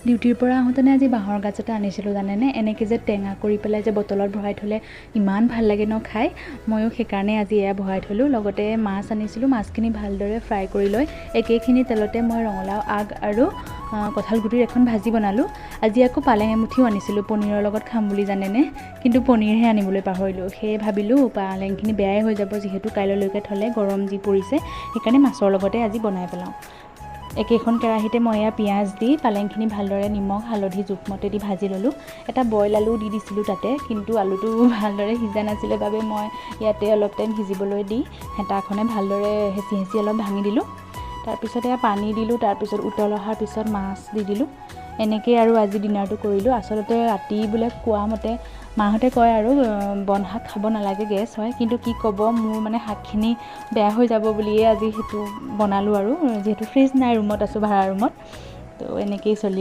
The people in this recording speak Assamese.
ডিউটিৰ পৰা আহোঁতেনে আজি বাঁহৰ গাজ এটা আনিছিলোঁ জানেনে। এনেকৈ যে টেঙা কৰি পেলাই যে বটলত ভৰাই থ'লে ইমান ভাল লাগে ন খাই। ময়ো সেইকাৰণে আজি এয়া ভৰাই থ'লোঁ। লগতে মাছ আনিছিলোঁ, মাছখিনি ভালদৰে ফ্ৰাই কৰি লৈ একেখিনি তেলতে মই ৰঙালাও আগ আৰু কঁঠাল গুটিৰ এখন ভাজি বনালোঁ। আজি আকৌ পালেং এমুঠিও আনিছিলোঁ পনীৰৰ লগত খাম বুলি জানেনে, কিন্তু পনীৰহে আনিবলৈ পাহৰিলোঁ। সেয়ে ভাবিলোঁ পালেংখিনি বেয়াই হৈ যাব যিহেতু কাইলৈলৈকে থ'লে, গৰম যি পৰিছে, সেইকাৰণে মাছৰ লগতে আজি বনাই পেলাওঁ। একেখন কেৰাহীতে মই এয়া পিঁয়াজ দি পালেংখিনি ভালদৰে নিমখ হালধি জোখমতে দি ভাজি ল'লোঁ। এটা বইল আলু দি দিছিলোঁ তাতে, কিন্তু আলুটো ভালদৰে সিজা নাছিলে বাবে মই ইয়াতে অলপ টাইম সিজিবলৈ দি হেতাখনে ভালদৰে হেঁচি হেঁচি অলপ ভাঙি দিলোঁ। তাৰপিছত এয়া পানী দিলোঁ, তাৰপিছত উতল অহাৰ পিছত মাছ দি দিলোঁ। এনেকেই আৰু আজি ডিনাৰটো কৰিলোঁ। আচলতে ৰাতি বোলে কোৱা মতে মাহঁতে কয় আৰু বন শাক খাব নালাগে, গেছ হয়, কিন্তু কি ক'ব, মোৰ মানে শাকখিনি বেয়া হৈ যাব বুলিয়ে আজি সেইটো বনালোঁ আৰু যিহেতু ফ্ৰিজ নাই, ৰুমত আছোঁ, ভাড়া ৰুমত। তো এনেকেই চলি